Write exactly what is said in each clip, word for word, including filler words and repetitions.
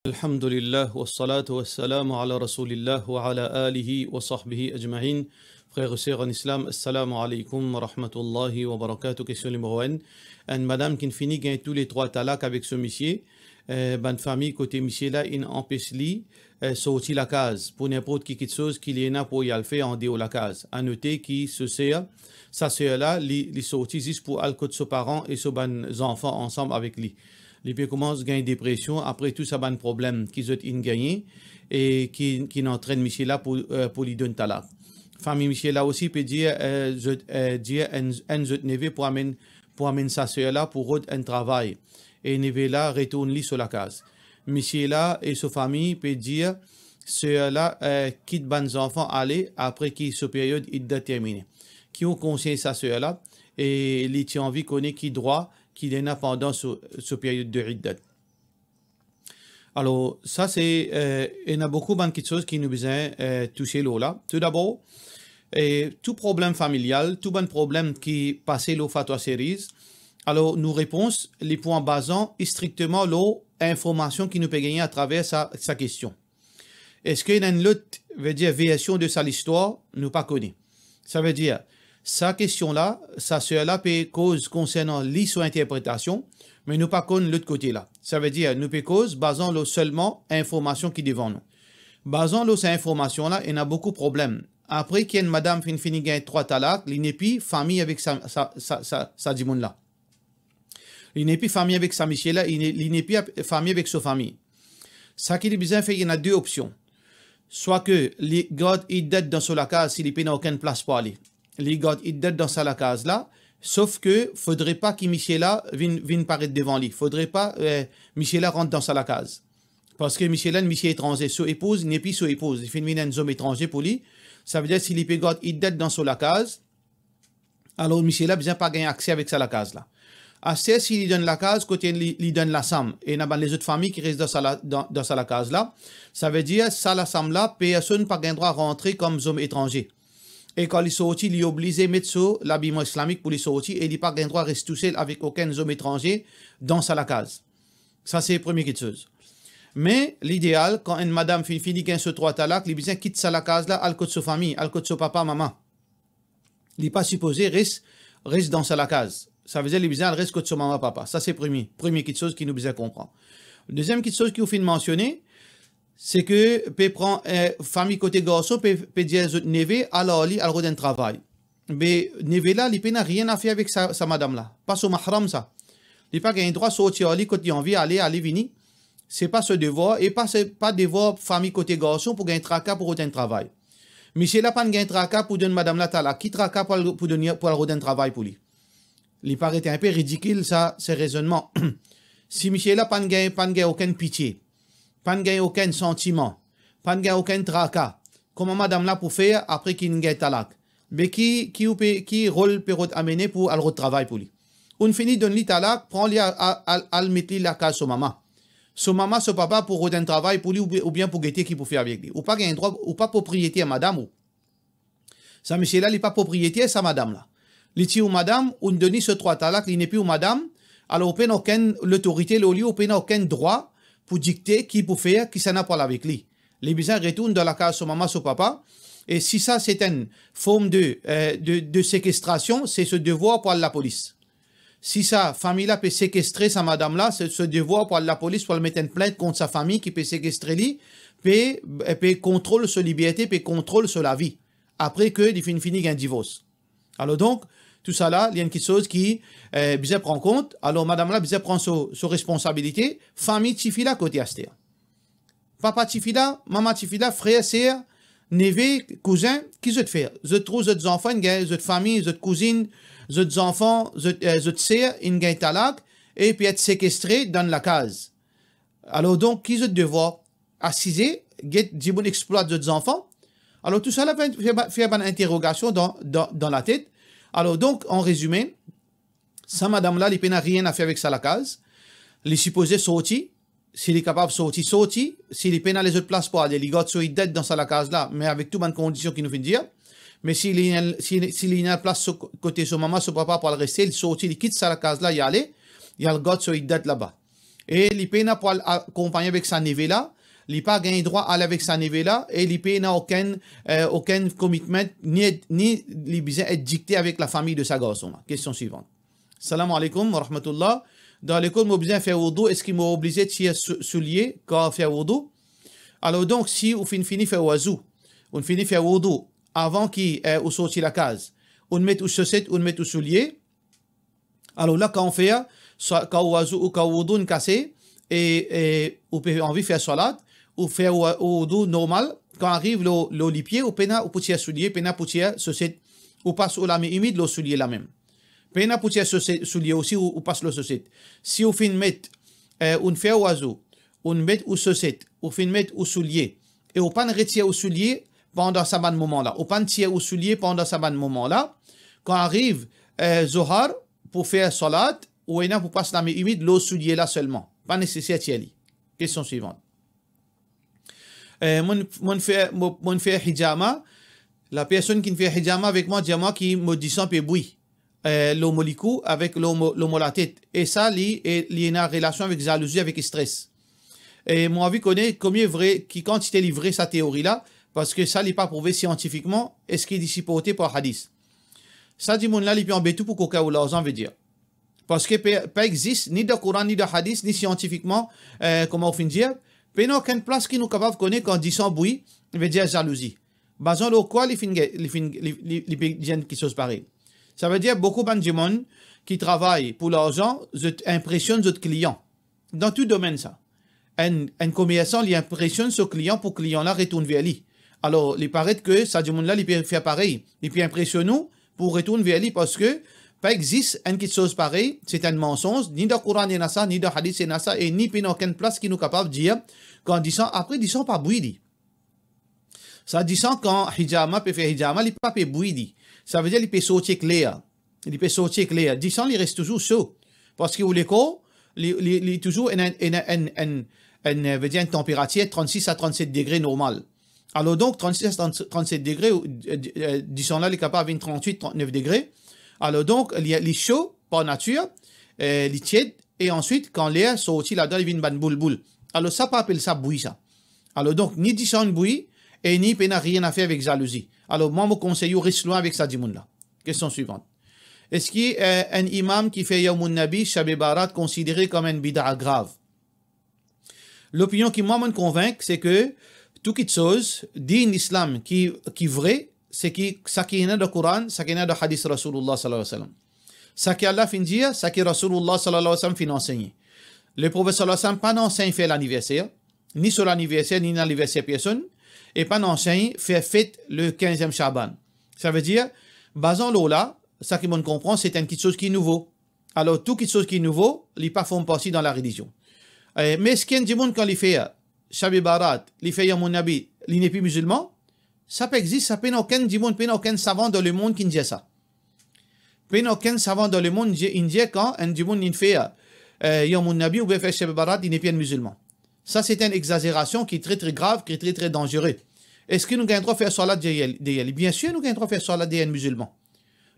Alhamdulillah, wassalatu wassalamu ala Rasoulillah wa ala alihi wa sahbihi ajmain. Frer e ser an Islam, assalamu alaykoum wa rahmatullahi wa barakatuh. Kestion nimero enn. Enn madam ki finn fini gagn tou le trwa talak avek so misie, eh, bann fami kote misie la inn anpes li, eh, sorti lakaz pou ninport ki kiksoz ki li ena pou li al fer andeor lakaz. A note ki so ser, sa ser la, li, li sorti zis pou al kot so paran e so bann zanfan ansam avek li. Li pe koumans gagn depresion apre tou sa bann problem ki zot inn gagne e ki, ki inn antrenn misie la pou, eh, pou li donn talak. Fami misie la osi pe dir, eh, zot, eh, dir enn, enn zot neve pou amenn, pou amenn sa ser la pou rod enn travay. E neve la retourn li so lakaz. Misie la e so fami pe dir ser la, eh, kit bann zanfan ale apre ki so period iddat termine. Ki ou konsey sa ser la, e li ti anvi kone ki drwa ki li ena pandan so, so period de iddat. Alor, sa se, eh, ena boukou bann kiksoz ki nou bizin, eh, touse lor la. Toudabor, eh, tou problem familial, tou bann problem ki pase lor Fatwa Series, alor nou repons, li pou anbazan strikteman lor informasion ki nou pe gagne atraver sa, sa kestion. Eski ena enn lot, vedir version de sa listwar? Nou pa kone. Savedir, sa kestion la, sa ser la pe koz konsernan li so interpretasion, me nou pa konn lot kote la. Savedir, nou pe koz bazan lor selman informasion ki devan nou. Bazan lor sa informasion la, ena boukou problem. Apre ki enn madam finn fini gagn trwa talak, li nepli fami avek sa, sa, sa, sa, sa dimoun la. Li nepli fami avek sa misie la, li ne-, li nepli ap-, fami avek so fami. Sa ki li bizin fer, ena de opsion. Swa ke li gard iddat dan so lakaz si li pena okenn plas pou ale. Li gard iddat dan sa lakaz la, sof ke fodre pa ki misie la vinn, vinn paret devan li. Fodre pa, eh, misie la rant dan sa lakaz. Parski misie la, enn misie etranze, so epouz nepli so epouz, li finn vinn enn zom etranze pou li. Savedir si li pe gard iddat dan so lakaz, alor misie la bizin pa gagn akse avek sa lakaz la. Aster si li donn lakaz kote li, li donn lasam, e ena bann lezot fami ki res dan sa la-, dan, dan sa lakaz la, savedir sa lasam la, personn pa gagn drwa rantre kom zom etranze. E kan li sorti, li oblize met so labiyman islamik pou li sorti, e li pa gagn drwa res tousel avek okenn zom etranze dan sa lakaz. Sa se premie kiksoz. Me lideal, kan enn madam finn fini gagn so trwa talak, li bizin kit sa lakaz la, al kot so fami, al kot so papa, mama. Li pa sipoze res, res dan sa lakaz. Savedir li bizin al res kot so mama, papa. Sa se premie, premie kiksoz ki nou bizin konpran. Deziem kiksoz ki ou finn mansione, se ke pe pran, eh, fami kote garson pe, pe dir zot neve, al ar li, al rod enn travay. Me neve la, li pena nanye a fer avek sa, sa madam la. Pa so mahram sa. Li pa gagn drwa sorti ar li kot li anvi ale, ale vini. Se pa so devwar, e pa se, pa devwar fami kote garson pou gagn traka pou rod enn travay. Misie la pa'nn gagn traka pou donn madam la talak. Ki traka pou al, pou donn, pou al rod enn travay pou li? Li paret enpe ridikil sa, se rezonnman. Si misie la pa'nn gagn, pa'nn gagn okenn pitie, pa'nn gagn okenn santiman, pa'nn gagn okenn traka, kouma madam la pou fer apre ki inn gagn talak? Be ki, ki ou pe, ki rol pe rod amene pou al rod travay pou li? Ou'nn fini donn li talak, pran li al, al, al, al met li lakaz so mama. So mama, so papa pou rod enn travay pou li oubien, oubien pou gete ki pou fer avek li. Ou pa gagn drwa, ou pa propriyeter madam ou. Sa misie la, li pa propriyeter sa madam la. Li ti ou madam, ou'nn donn li so trwa talak, li nepli ou madam, alor ou pena okenn lotorite lor li, ou pena okenn drwa pou dikte ki pou fer, kisannla pou al avek li. Li bizin retourn dan lakaz so mama, so papa, e si sa se enn form de, eh, de, de sekestrasion, se so devwar pou al lapolis. Si sa fami la pe sekestre sa madam la, se so devwar pou al lapolis, pou al met enn plint kont sa fami ki pe sekestre li, pe, pe kontrol so liberte, pe kontrol so lavi, apre ke li finn fini gagn divors. Alor donk, tousala, li enn kiksoz ki, eh, bizin pran kont. Alor madam la bizin pran so, so responsabilite. Fami tifi la kote aster? Papa tifi la, mama tifi la, frer, ser, neve, kouzin, ki zot fer? Zot trouv zot zanfan inn gagn, zot fami, zot kouzinn, zot zanfan, zot, eh, zot ser inn gagn talak e pe et sekestre dan lakaz. Alor donk, ki zot devwar? Asize, get dimoun explwat zot zanfan? Alor tousala fer, fer, fer bann interogasion dan, dan, dan latet. Alor donk, an rezime, sa madam la, li pena nanye a fer avek sa lakaz. Li sipoze sorti. Si li kapav sorti, sorti. Si li pena lezot plas pou ale, li gard so iddat dan sa lakaz la, me avek tou bann kondision ki nou finn dir. Me si li, si, si li ena plas so, kote so mama, so papa pou al reste, li sorti, li kit sa lakaz la, li ale, li al gard so iddat laba. e li pena pou al akonpagne avek sa neve la, li pa gagn drwa al avek sa neve la, e li pena okenn, eh, okenn commitment, ni, ni li bizin et dikte avek lafami de sa garson la. Kestion swivant. Salam aleykoum wa rahmatullah. Dan lekol mo bizin fer woudou, eski mo oblize tir sou-, soulie kan fer woudou? Alor donk, si ou finn fini fer wazou, ou finn fini fer woudou avan ki, eh, ou sorti lakaz, ou met ou soset, ou met ou soulie, alor la, kan ou fer, swa kan ou wazou ou kan ou woudou inn kase, e, e ou pe anvi fer swalat, ou fer ou, ou woudou normal, kan ariv lor, lor lipie, ou pena, ou pou tir soulie, pena pou tir soset, ou pas ou lame imid lor soulie la mem. Pena pou tir sose-, soulie osi, ou, ou pas lor soset. Si ou finn met, eh, ou finn fer wazou, ou finn met ou soset, ou finn met ou soulie, e ou pa'nn retir ou soulie pandan sa bann moman la, ou pa'nn tir ou soulie pandan sa bann moman la, kan ariv, eh, Zohar, pou fer swalat, ou ena pou pas lame imid lor soulie la selman. Pa neseser tir li. Kestion swivant. Eh, mo, mo fer, mo, mo fer hijama. Lapersonn ki fer hijama avek mwa dir mwa ki mo disan pe bwi, eh, lor mo likou avek lor mo, lor mo latet. E sa, li, e, li ena relasion avek zalouzi, avek stres. E mo anvi kone komie vre, ki kantite li vre sa teori la, parski sa, li pa prouve siantifikman, eski li siporte par hadis. Sa dimoun la, li pe anbet ou pou kokin ou larzan, vedir. Parski pe, pa exis, ni dan Koran, ni dan hadis, ni siantifikman, eh, kouma ou finn dir, pena okenn plas ki nou kapav kone kan disan bwi, vedir zalouzi. Bazan lor kwa li finn ge-, li finn, li, li, li pe dir enn kiksoz parey? Savedir boukou bann dimoun ki travay pou larzan, zot inpresionn zot klian. Dan tou domenn sa. Enn, enn komersan, li inpresionn so klian pou klian la retourn ver li. Alor, li paret ke sa dimoun la, li pe fer parey. Li pe inpresionn ou pou retourn ver li, parski pa exis enn kiksoz parey, se enn mansonz, ni dan Koran ena sa, ni dan hadis ena sa, e ni pena okenn plas ki nou kapav dir, kan disan, apre disan pa bwi li. Sa disan kan hijama pe fer hijama, li pa pe bwi li. Savedir li pe sorti ekler. Li pe sorti ekler. Disan li res touzour so. Parski ou lekor, li, li, li touzour ena, ena, enn, enn, enn, vedir enn tanperatir trannsis a trannset degre normal. Alor donk, trannsis a trannset degre, ou, eh, eh, disan la, li kapav vinn trannwit, trannef degre. Alor donk, li, li so par natir, eh, li tied, e answit, kan ler sorti ladan, li vinn bann boul boul. Alor sa pa apel sa bwi sa. Alor donk, ni disan bwi, e ni pena nanye a fer avek zalouzi. Alor mwa, mo konsey ou res lwin avek sa dimoun la. Kestion swivant. Eski, eh, enn imam ki fer Yawmun Nabi, Shab-e-Barat, konsidere kom enn bida grav? Lopinion ki mwa, mo'nn konvink, se ke tou kiksoz, din Islam ki, ki vre, se ki, sa ki ena dan Koran, sa ki ena dan hadis Rasoulillah sallallahu alayhi wa sallam. Sa ki Allah finn dir, sa ki Rasoulillah sallallahu alayhi wa sallam finn ansegne. Leprofet sallallahu alayhi wa sallam pa'nn ansegn fer laniverser, ni so laniverser, ni laniverser personn, e pa'nn ansegn fer fet le kinziem Shaban. Savedir, bazan lor la, sa ki mo'nn konpran, se enn kiksoz ki nouvo. Alor, tou kiksoz ki nouvo, li pa form parti dan larelizion. Eh, me eski enn dimoun, kan li fer Shab-e-Barat, li fer Yawmun Nabi, li nepli mizilman? Sa pa exis, sa pena okenn dimoun, pena okenn savan dan lemond ki'nn dir sa. Pena okenn savan dan lemond inn dir, inn dir kan enn dimoun inn fer, eh, Yawmun Nabi oubien fer Shab-e-Barat, li nepli enn mizilman. Sa se enn exazerasion ki tre, tre grav, ki tre, tre danzere. Eski nou gagn drwa fer swalat deryer, deryer li? Biensir, nou gagn drwa fer swalat deryer enn mizilman.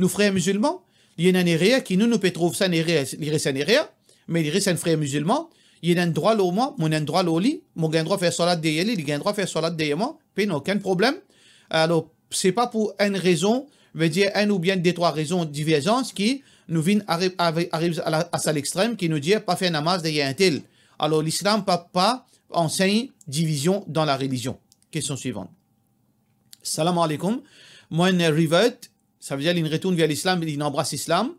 Nou frer mizilman, li ena enn erer ki nou, nou pe trouv sa enn erer, li res enn erer, me li res enn frer mizilman, li ena enn drwa lor mwa, mo ena enn drwa lor li, mo gagn drwa fer swalat deryer li, li gagn drwa fer swalat deryer mwa, pena okenn problem. Alor, se pa pou enn rezon, vedir enn oubien de trwa rezon diverzans ki nou vinn ari-, ari-, ariv a la, a sa lextrem ki nou dir pa fer namaz deryer entel. Alor, Lislam pa, pa ansegn divizion dan larelizion. Kestion swivant. Salam aleykoum. Mo'nn revert, savedir li'nn retourn ver Lislam, li'nn anbras Lislam.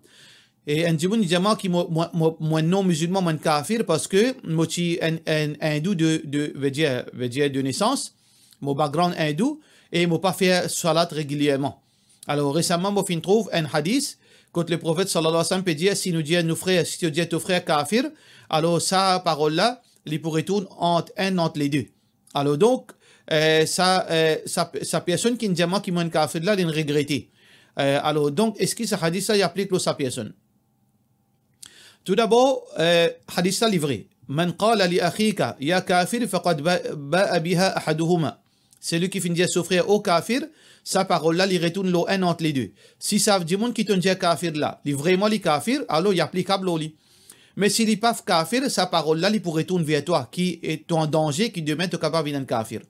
E enn dimoun dir mwa ki mo, mo, mo, mo'nn non mizilman, mo'nn kafir, parski mo ti enn, enn Indou de, de, vedir, vedir de nesans. Mo background Indou, e mo pa fer swalat regilierman. Alor, resaman, mo finn trouv enn hadis, kot Leprofet sallallahu alayhi wa sallam pe dir, si nou dir nou frer, si to dir to frer kafir, alor sa parol la, li pou retourn ant enn ant le de. Alor donk, eh, sa, eh, sa, sa personn ki'nn dir mwa ki mo'nn kafir la, li'nn regrete. Eh, alor donk, eski sa hadis la, li aplik lor sa personn? Toudabor, eh, hadis la, li vre. "Man qala li akhika ya kafir, faqad ba-, ba'a biha ahaduhuma." Selwi ki finn dir so frer, "O kafir," sa parol la, li retourn lor enn ant le de. Si sa dimoun ki to'nn dir kafir la, li vreman li kafir, alor li aplikab lor li. Me si li pa kafir, sa parol la, li pou retourn ver twa, ki e to an danze, ki demin to kapav vinn enn kafir.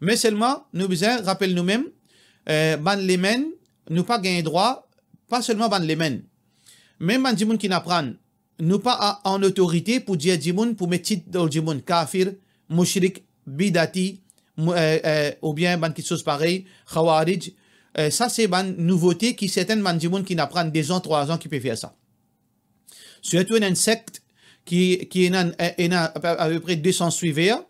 Me selman, nou bizin rapel noumem, eh, bann lemem, nou pa gagn drwa, pa selman bann lemem, mem bann dimoun ki'nn aprann, nou pa a-, an otorite pou dir dimoun, pou met tit lor dimoun, kafir, moushrik, bidati, mou-, eh, eh, oubien bann kiksoz parey, khawarij. Eh, sa se bann nouvote ki sertin bann dimoun ki'nn aprann de zan, trwa zan ki pe fer sa. Sirtou ena enn sekt ki, ki ena, ena apepre de san swiver,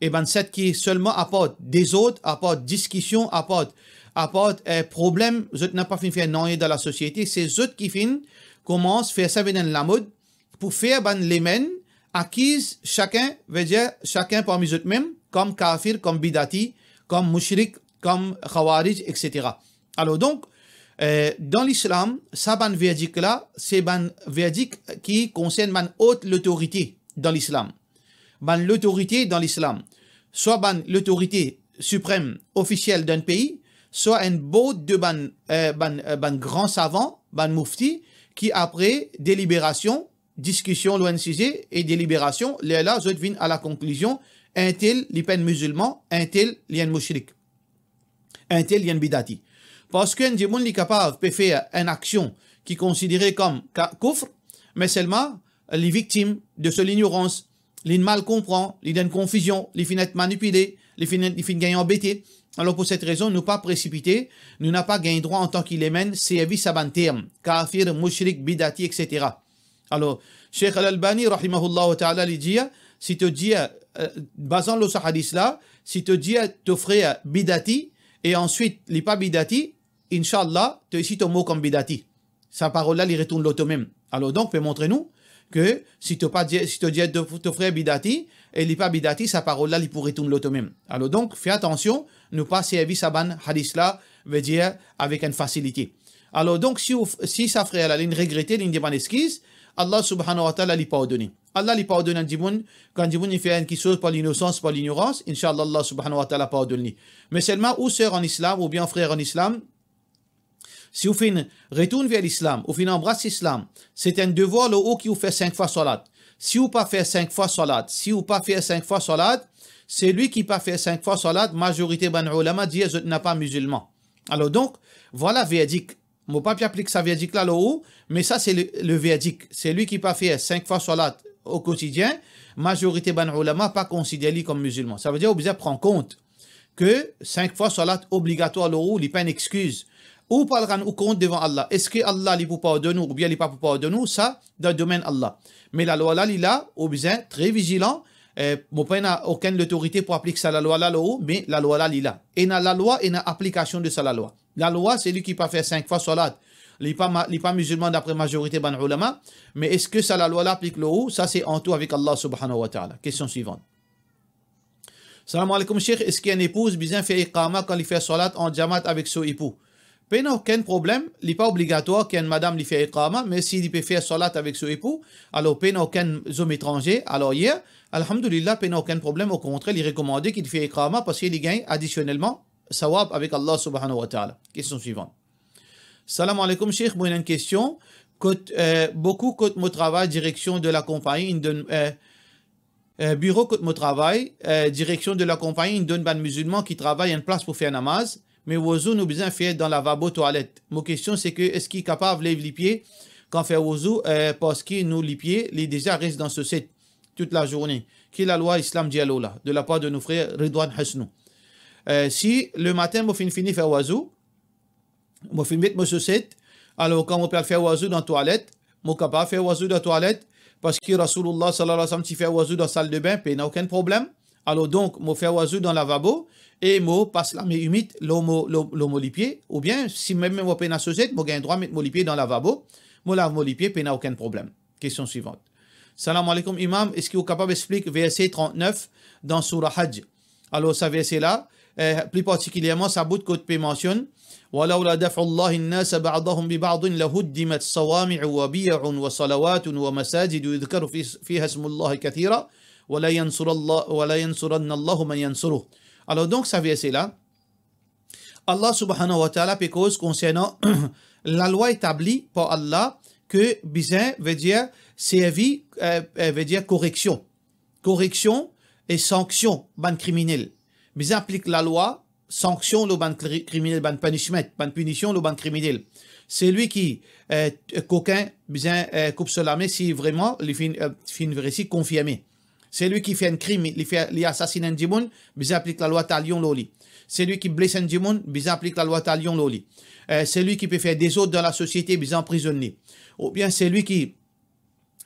e bann sekt ki selman aport dezord, aport diskision, aport, aport, eh, problem, zot napa finn fer nanye dan lasosiete, se zot ki finn koumans fer sa vinn enn lamod pou fer bann lemem akiz sakenn, vedir sakenn parmi zotmem, kom kafir, kom bidati, kom moushrik, kom khawarij, et cetera. Alor donk, eh, dan lislam, sa bann verdik la, se bann verdik ki konsern bann ot lotorite dan lislam. Bann lotorite dan lislam, swa bann lotorite siprem, ofisiel dan enn pei, swa enn board de bann, eh, bann, eh, bann gran savan, bann moufti, ki apre deliberasion, diskision lor enn size e deliberasion, lerla zot vinn a lakonklizion, entel li pa enn mizilman, entel li enn moushrik, entel li enn bidati. Parski enn dimoun li kapav pe fer enn aksion ki konsidere kom ka-, koufr, me selman li viktim de so lignorans, li mal konpran, li dan enn konfizion, li finn et manipile, li finn, li finn gagn anbete. Alor pou set rezon, nou pa presipite, nou napa gagn drwa antan ki lemem servi sa bann term, kafir, moushrik, bidati, et cetera. Alor, Sheikh Al-Albani, rahimahullahu ta'ala, li dir, si to dir, eh, bazan lor sa hadis la, si to dir to frer bidati, e answit li pa bidati, inshallah, to osi to mor kom bidati. Sa parol la, li retourn lor tomem. Alor donk, pe montre nou ke si to pa dir, si to dir to, to frer bidati, e li pa bidati, sa parol la, li pou retourn lor tomem. Alor donk, fer atansion, nou pa servi sa bann hadis la, vedir avek enn fasilite. Alor donk, si ou, si sa frer la, li'nn regrete, li'nn demann eskiz, Allah subhanahu wa ta'ala li pardone. Allah li pardonn enn dimoun, kan dimoun li fer enn kiksoz par linosans, par lignorans, inshallah, Allah subhanahu wa ta'ala pardonn li. Me selman ou ser an islam oubien frer an islam, si ou finn retourn ver lislam, ou finn anbras lislam, se enn devwar lor ou ki ou fer sink fwa salat. Si ou pa fer sink fwa salat, si ou pa fer sink fwa salat, selwi ki pa fer sink fwa salat, mazorite bann oulama dir zot napa mizilman. Alor donk, vwala verdik. Mo pa pe aplik sa verdik la lor ou, me sa se le, le verdik. Selwi ki pa fer sink fwa salat o kotidien, mazorite bann oulama pa konsider li kom mizilman. Sa vedir ou bizin pran kont ke sink fwa salat obligatwar lor ou, li pa enn exkiz. Ou pou al rann ou kont devan Allah. Eski Allah li pou pardonn ou oubien li pa pou pardonn ou, sa dan domenn Allah. Me lalwa la li la, ou bizin tre vizilan. Eh, mo pa ena okenn lotorite pou aplik sa lalwa la lor ou, me lalwa la li la. Ena lalwa, ena aplikasion de sa lalwa. Lalwa, selwi ki pa fer sink fwa salat, li pa ma-, li pa mizilman dapre mazorite bann oulama, me eski sa lalwa la aplik lor ou? Sa se ant ou avek Allah subhanahu wa ta'ala. Kestion swivan. Salam aleykoum Sheikh, eski enn epouz bizin fer iqama kan li fer salat an jamaat avek so epou? Pena okenn problem, li pa obligatwar ki enn madam li fer iqama, me si li pe fer salat avek so epou, alor pena okenn zom etranze, alor ye, alhamdulillah, pena okenn problem, okontrer, li rekomande ki li fer iqama parski li gagn adisionelman sawab avek Allah subhanahu wa ta'ala. Kestion swivan. Salam aleykoum Sheikh, mo ena enn kestion. Kot, eh, boukou kot mo travay, direksion de lakonpagni inn donn, eh, eh, biro kot mo travay, eh, direksion de lakonpagni inn donn bann mizilman ki travay enn plas pou fer namaz, me wozou nou bizin fer dan lavabo, twalet. Mo kestion se ke eski kapav lev lipie kan fer wozou, eh, parski nou lipie li deza res dan soset tout lazourne? Ki lalwa islam dir lor la? De lapar de nou frer Ridwan Hasnou. Eh, si lematin mo finn fini fer wozou, mo finn met mo soset, alor kan mo pe al fer wozou dan twalet, mo kapav fer wozou dan twalet, parski Rasoulullah sallallahu alayhi wa sallam ti fer wozou dan saldebin, pena okenn problem. Alor donk, mo fer wozou dan lavabo e mo pas lame imid lor mo, lor, lor mo lipie, oubien si mem mo pena soset, mo gagn drwa met mo lipie dan lavabo, mo lav mo lipie, pena okenn problem. Kestion swivan. Salam aleykoum Imam, eski ou kapav explik verse trant-nef dan Soura Hajj? Alor sa verse la, eh, pli partikilierman sa bout kot pe mansionn, "Wa laula daf'ullahi an-nasa ba'dahum bi ba'din lahuddimat sawami'u wa biya'un wa salawatun wa masajidu yudhkaru fi, fiha ismullahi kathira, wa la yansurallah-, wa la yansuranna Allahu man yansuruh." Alor donk sa verse la, Allah subhanahu wa ta'ala pe koz konsernan lalwa etabli par Allah ke bizin, vedir, servi, eh, eh, vedir koreksion. Koreksion e sanksion bann kriminel. Bizin aplik lalwa, sanksion lor bann kri-, kriminel, bann punishment, bann pinision lor bann kriminel. Selwi ki, eh, kokin, bizin, eh, koup so lame si vreman li finn, eh, finn resi konfirme. Selwi ki fer enn krim, li fer, li asasinn enn dimoun, bizin aplik lalwa talion lor li. Selwi ki bles enn dimoun, bizin aplik lalwa talion lor li. Eh, selwi ki pe fer dezord dan lasosiete, bizin anprizonn li. Oubien selwi ki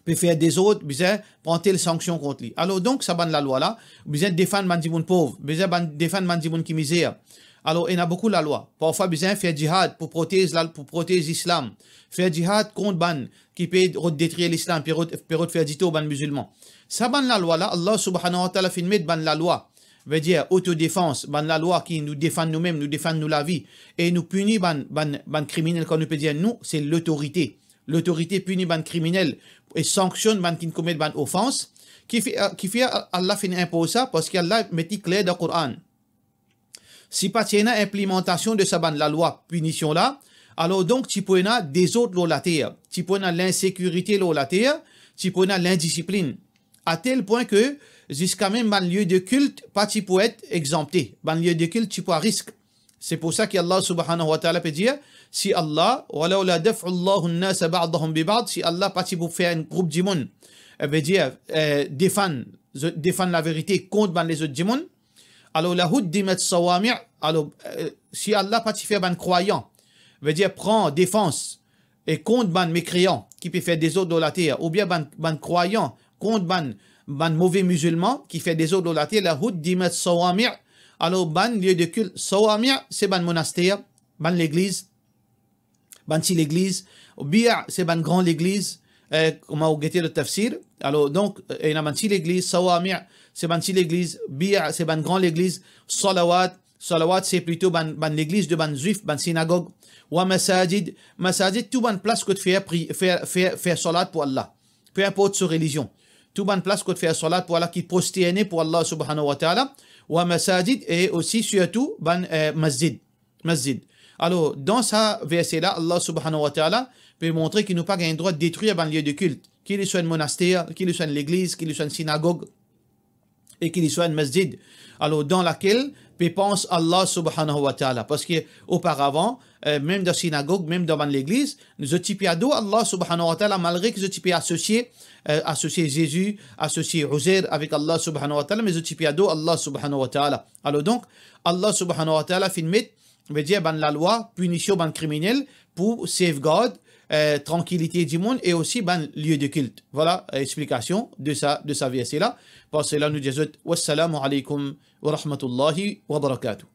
pe fer dezord, bizin pran tel sanksion kont li. Alor donk, sa bann lalwa la, bizin defann bann dimoun pov, bizin bann, defann bann dimoun ki mizer. Alor, ena boukou lalwa. Parfwa bizin fer jihad pou protez la, pou protez lislam. Fer jihad kont bann ki pe rod detrir lislam, pe rod, pe rod fer ditor bann mizilman. Sa bann lalwa la, Allah Subhanahu wa Ta'ala finn met bann lalwa, vedir otodefans, bann lalwa ki nou defann noumem, nou defann nou lavi, e nou pini bann, bann, bann kriminel, kan nou pe dir nou, se lotorite. Lotorite pini bann kriminel e sanksionn bann ki komet bann ofans, ki fer, ki fer Allah finn inpoz sa, parski Allah met li kler dan Koran. Si pa ti ena inplimantasion de sa bann lalwa pinision la, alor donk ti pou ena dezord lor later, ti pou ena linsekirite lor later, ti pou ena lindisiplinn, a tel pwin ke ziska mem bann lie de kilt pa ti pou et exanpte, bann lie de kilt ti pou a risk. Se pou sa ki Allah Subhanahu wa Ta'ala pe dir, si Allah, "Wa laula daf'ullahi an-nasa ba'dahum bi ba'd", si Allah pa ti pou fer enn group dimoun, eh, vedir, eh, defann, zot, defann laverite kont bann lezot dimoun, alor, "lahuddimat sawami'", alor, eh, si Allah pa ti fer bann krwayan, vedir pran defans e kont bann mekreyan ki pe fer dezord lor later, oubien bann, bann krwayan kont bann, bann move mizilman ki fer dezord lor later, "lahuddimat sawami'", alor bann lie de kilt, sawami' se bann monaster, bann legliz, bann ti legliz, bi', se bann gran legliz, eh, kouma ou gete dan tafsir. Alor, donk, eh, ena bann ti legliz, sawami', se bann ti legliz, bi', se bann gran legliz, salawat, salawat, se plito bann, bann legliz de bann Zwif, bann sinagog, wa masajid, masajid, tou bann plas kot fer pri-, fer, fer, fer salat pou Allah, pe inport so relizion. Tou bann plas kot fer salat pou Allah, ki prosterne pou Allah Subhanahu wa Ta'ala, wa masajid, e osi sirtou bann, eh, masjid. Masjid. Alor, dan sa verse la, Allah Subhanahu wa Ta'ala pe montre ki nou pa gagn drwa detrir bann lie de kilt, ki li swa enn monaster, ki li swa enn legliz, ki li swa enn sinagog, e ki li swa enn masjid. Alor, dan lakel pe pans Allah Subhanahu wa Ta'ala. Parski oparavan, eh, mem dan sinagog, mem dan bann legliz, zot ti pe ador Allah Subhanahu wa Ta'ala, malgre ki zot ti pe asosie, eh, asosie Zezi, asosie Uzair avek Allah Subhanahu wa Ta'ala, me zot ti pe ador Allah Subhanahu wa Ta'ala. Alor donk, Allah Subhanahu wa Ta'ala finn met, vedir bann lalwa pinision bann kriminel pou safeguard, eh, trankilite dimoun e osi bann lie de kilt. Vwala, eh, explikasion de sa, de sa verse la. Par sela, nou dir zot, wassalamu alaykum wa rahmatullahi wa barakatuh.